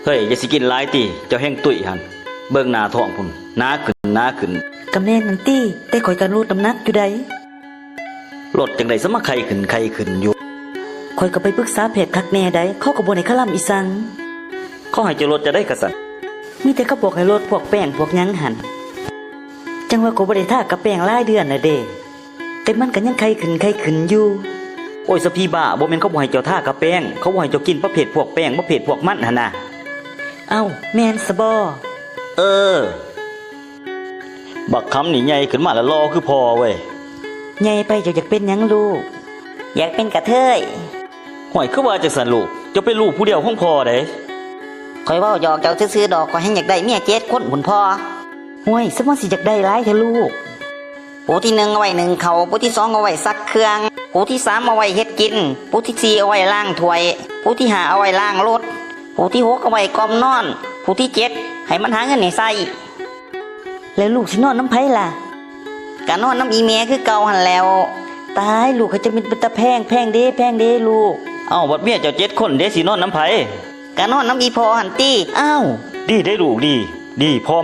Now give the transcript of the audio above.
ເຮີ້ຍ ຢ່າຊິກິນຫຼາຍຕິ ເຈົ້າແຮງຕຸ້ຍຫັ້ນ. ເບິ່ງໜ້າທ້ອງພຸ້ນ ໜາຂຶ້ນ ໜາຂຶ້ນ. ກະແມ່ນຫັ້ນຕິ ແຕ່ຂ້ອຍກະລົດນ້ຳໜັກຢູ່ໃດ໋. ລົດຈັ່ງໃດສະ ມາໄຂ່ຂຶ້ນໄຂ່ຂຶ້ນຢູ່. ຂ້ອຍກະໄປປຶກສາແພດຄັກແນ່ໃດ໋ ເຂົາກະບໍ່ໄດ້ຄະລຳອີ່ສັງ. ເຂົາໃຫ້ເຈົ້າລົດຈັ່ງໃດກະຊັ້ນ? ມີແຕ່ເຂົາບອກໃຫ້ລົດພວກແປ້ງພວກຫຍັງຫັ້ນ. ຈັ່ງວ່າຂ້ອຍບໍ່ໄດ້ທາກະແປ້ງຫຼາຍເດືອນລະເດ ແຕ່ມັນກະຍັງໄຂ່ຂຶ້ນໄຂ່ຂຶ້ນຢູ່. ໂອ້ຍ ສະຜີບ້າ ບໍ່ແມ່ນເຂົາບໍ່ໃຫ້ເຈົ້າທາກະແປ້ງ ເຂົາບໍ່ໃຫ້ເຈົ້າກິນປະເພດພວກແປ້ງ ປະເພດພວກມັນຫັ້ນນະ. ເອົ້າ ແມ່ນສະບໍ? ເອີ ບັກຄຳນີ້ໃຫຍ່ຂຶ້ນມາລະຫຼໍ່ຄືພໍ່ເວີຍ. ໃຫຍ່ໄປເຈົ້າຢາກເປັນຫຍັງລູກ? ຢາກເປັນກະເທີຍ. ຫ້ວຍ ຄືວ່າຈັ່ງຊັ້ນລູກ ເຈົ້າເປັນລູກຜູ້ດຽວຂອງພໍ່ເດ້. ຂ້ອຍເວົ້າຫຍອກເຈົ້າຊື່ໆດອກ ຂ້ອຍແຮ່ງຢາກໄດ້ເມຍເຈັດຄົນພຸ້ນພໍ່. ຫ້ວຍ ສະມາຊິຢາກໄດ້ຫຼາຍແທ້ລູກ. ຜູ້ທີໜຶ່ງເອົາໄວ້ໜຶ້ງເຂົ້າ ຜູ້ທີສອງເອົາໄວ້ຊັກເຄື່ອງ ຜູ້ທີສາມເອົາໄວ້ເຮັດກິນ ຜູ້ທີສີ່ເອົາໄວ້ລ້າງຖ້ວຍ ຜູ້ທີຫ້າເອົາໄວ້ລ້າງລົດ ຜູ້ທີຫົກເອົາໄວ້ກ່ອມນອນ ຜູ້ທີເຈັດໃຫ້ມັນຫາເງິນໃຫ້ໃຊ້. ແລ້ວລູກຊິນອນນຳໃຜລະ? ກະນອນນຳອີ່ແມ່ຄືເກົ່າຫັ້ນແຫຼ້ວ. ຕາຍ ລູກເຂົາເຈົ້າແມ່ນເປັນຕາແພງ ແພງເດ້ ແພງເດ້ລູກ. ເອົ້າ ບັດເມຍເຈົ້າເຈັດຄົນເດ ຊິນອນນຳໃຜ? ກະນອນນຳອີ່ພໍ່ຫັ້ນຕິ. ອ້າວ ດີເດ້ລູກ ດີ ດີ ພໍ່